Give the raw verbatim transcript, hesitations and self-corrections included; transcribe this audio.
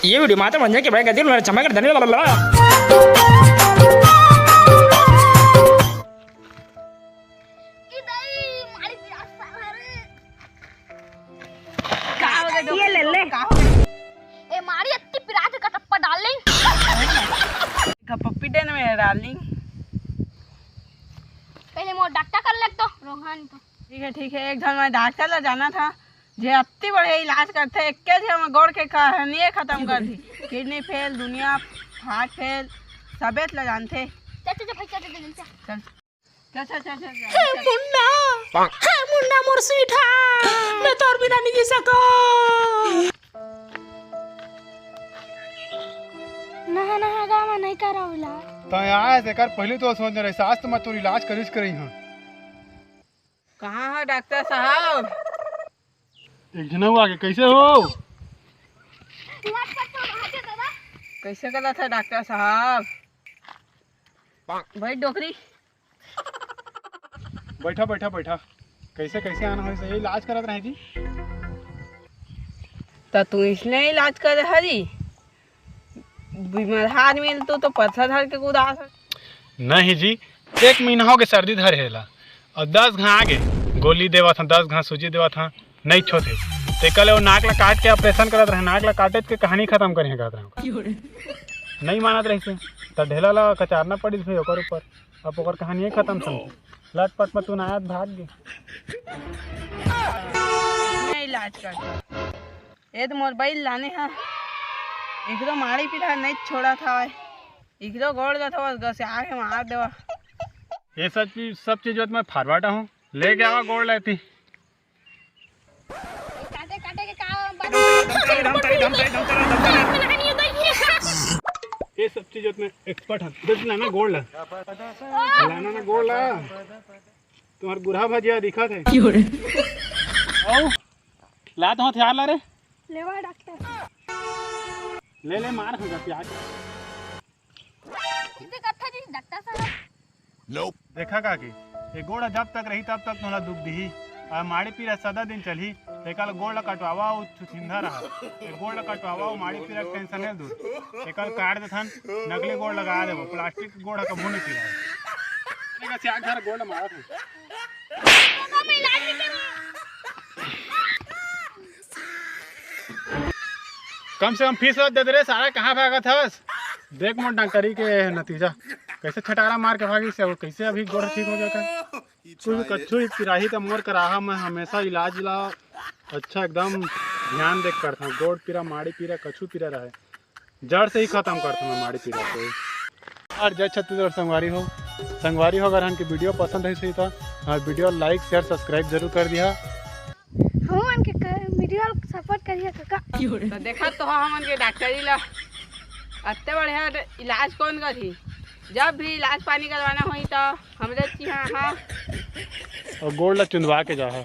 ये वीडियो मात्र मंजन के भाई गति उन्होंने चमक धनी ला ला ला। का हो गए ये ले, ले। का हो गए? ए मारी अत्ती पिरात कटप्पा डार्लिंग। का पप्पी देन में डार्लिंग। पहले मोर डॉक्टर कर लग तो रोहान तो। ठीक है, ठीक है, एक झन मैं डॉक्टर ला जाना था, जे अत्ती बढ़िया इलाज करथे, एक्के झन में गोड़ के कहानी खत्म कर दी। किडनी फेल, दुनिया हार्ट फेल, सबेत ला जानथे। चल, चल, चल, भाई, चल, चल, चल, चल। चल। चल, चल, चल, चल, चल, हे चल। मुन्ना, हे मुन्ना मोर स्वीट हार्ट, मैं तोर बिना नहीं जी सकंव। नहा नहा गावा नहीं करो इलाज। तैं आए से कर पहली तो सोच रहे, सास तो मैं तोर इलाज करिस करई हूँ। कहाँ है डॉक्टर साहब? एक झन अउ आगे, कैसे हो? कैसे गलत है डॉक्टर साहब? भाई डोकरी। बैठा, बैठा, बैठा। कैसे, कैसे आना होइस? ये इलाज करत रहे जी। त तू इसने इलाज कर रहा जी? बीमार आदमी तो, तो पत्थर धर के कुदास। नहीं जी, एक महीना हो गए सर्दी धरे हेला, और दस घा आगे गोली देवत हन, दस घा सूजी देवत हन, नहीं छोथे। तेकर ले वो नाक ला काट के ऑपरेशन करत रहे, नाक ला काटे के कहानी खत्म करे कहत रहे। नहीं मानत रहिस, त ढेला ला कचारना पड़िस भाई ओकर ऊपर। अब ओकर कहानी खत्म समझ। लटपट में तू नायत भाग गे। नहीं इलाज कर। ए तो मोर बैल लाने हा। एकरो माड़ी पीटा नहीं छोड़ा था भाई। एकरो गोड़ जात हवस, गस आके मार देवा। ये सब चीज, सब चीज मैं फारवाटा हूँ, लेके आवा गोड़ लेती। काटे, काटे के का बात? ये सब चीज मैं एक्सपर्ट हूँ। देख लाना गोड़ ला। लाना ना गोड़ ला। तुम्हार गुरहा भजिया दिखत है। आओ। ला तो हथियार ला रे। लेवा डॉक्टर। ले ले मार हो जा प्याज। इसे कथा जी डॉक्टर साहब। देखा काकी, ये गोड़ जब तक रही तब तक तोला दुख दिही। और माड़ी पीरा सदा दिन चलही। तेकर गोड़ ला कटवावा, वो छुछिंदा रहा। ये गोड़ ला कटवावा, वो माड़ी पीरा टेंशन है दूर। तेकर काट देथन, नकली गोड़ लगा देबो, प्लास्टिक के गोड़ कभू नहीं पीरा। देखा सियाग घर गोड़ मारत है। कम से कम फीस दे दे रे सारा, कहाँ भागत हस? देख मोर डंकरी के नतीजा, कैसे छटारा मार के भागिस, कैसे अभी गोड़ ठीक हो गया का? कुछ कच्छु ही पिराही त मोर कराहा, मैं हमेशा इलाज ला अच्छा एकदम ध्यान देख करता हूँ। गोड़ पीरा, माड़ी पीरा, कछु पीरा रहे, जड़ से ही खत्म करता हूँ मैं माड़ी पीरा को। और जय छत्तीसगढ़ संगवारी हो, संगवारी हो, अगर हमके वीडियो पसंद है सही तो हमारे वीडियो like, share, subscribe जरूर कर दिया। हमन के वीडियो सपोर्ट करिए काका। तो देखा तो हमन के डॉक्टरी ला अत्ते बढ़िया इलाज कौन करही। जब भी इलाज पानी करवाना होही तो हमरे चिहा हाँ। और गोड़ ला चुंदवा के जा है।